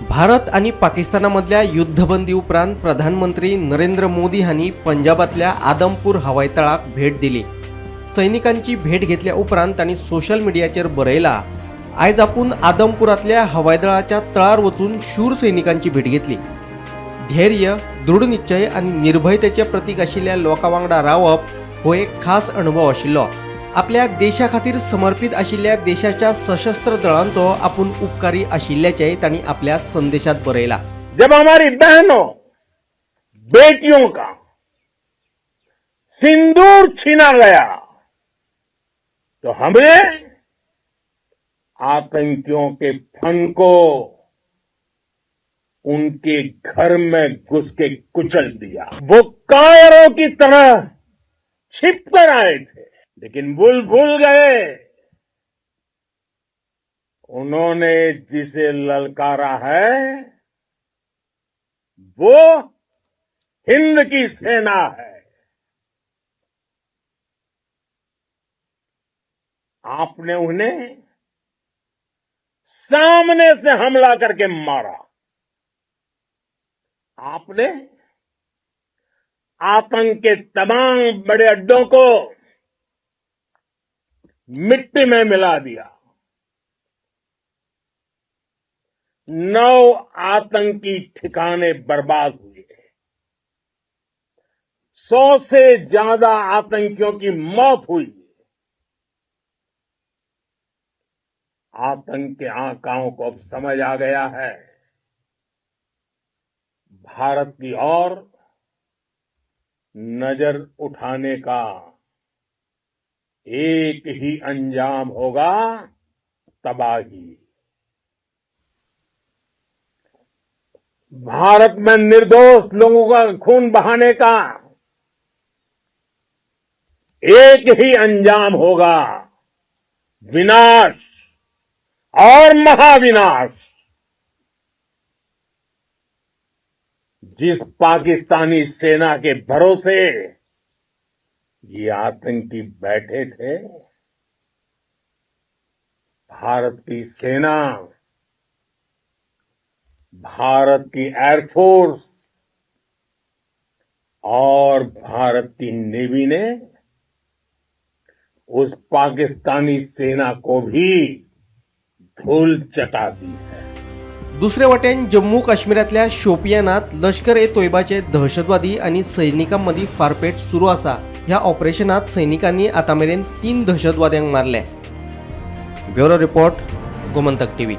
भारत आनी पाकिस्ताना मदल्या युद्धबंदी उपरांत प्रधानमंत्री नरेंद्र मोदी हांणी पंजाबांतल्या आदमपूर हवाई तळाक भेट दिली. सैनिकांची भेट घेतल्या उपरांत तांणी सोशल मिडियाचेर बरयला, आयज आपूण आदमपुरांतल्या हवाई दळाच्या तळार वचून शूर सैनिकांची भेट घेतली. धैर्य, दृढनिश्चय आनी निर्भयतेचें प्रतीक आशिल्ल्या लोकां वांगडा रावप हो एक खास अणभव आशिल्लो. आपल्या देशा खातीर समर्पित आशिल्ल्या देशाच्या सशस्त्र दळांचो आपूण उपकारी आशिल्ल्याचेंय तांणी आपल्या संदेशात बरयला. जब हमारी बहनों, बेटियों का सिंदूर छीना गया, तो हमने आतंकियों के फन को उनके घर में घुस के कुचल दिया. वो कायरों की तरह छिप कर आए थे, लेकिन भूल भूल गए, उन्होंने जिसे ललकारा है वो हिंद की सेना है. आपने उन्हें सामने से हमला करके मारा. आपने आतंक के तमाम बड़े अड्डों को मिट्टी में मिला दिया. 9 आतंकी ठिकाने बर्बाद हुए, 100 से ज्यादा आतंकियों की मौत हुई. आतंक के आकाओं को अब समझ आ गया है, भारत की ओर नजर उठाने का एक ही अंजाम होगा, तबाही. भारत में निर्दोष लोगों का खून बहाने का एक ही अंजाम होगा, विनाश और महाविनाश. जिस पाकिस्तानी सेना के भरोसे ये आतंकी बैठे थे, भारत की सेना, भारत की एयरफोर्स और भारत की नेवी ने उस पाकिस्तानी सेना को भी धूल चटा दी है. दुसरे वटेन जम्मू काश्मीरांतल्या शोपियानात लश्कर ए तोयबाचे दहशतवादी आनी सैनिकां मदीं फारपेट सुरू आसा. ह्या ऑपरेशनात सैनिकांनी आतां मेरेन 3 दहशतवाद्यांक मारले. Bureau report, Gomantak TV.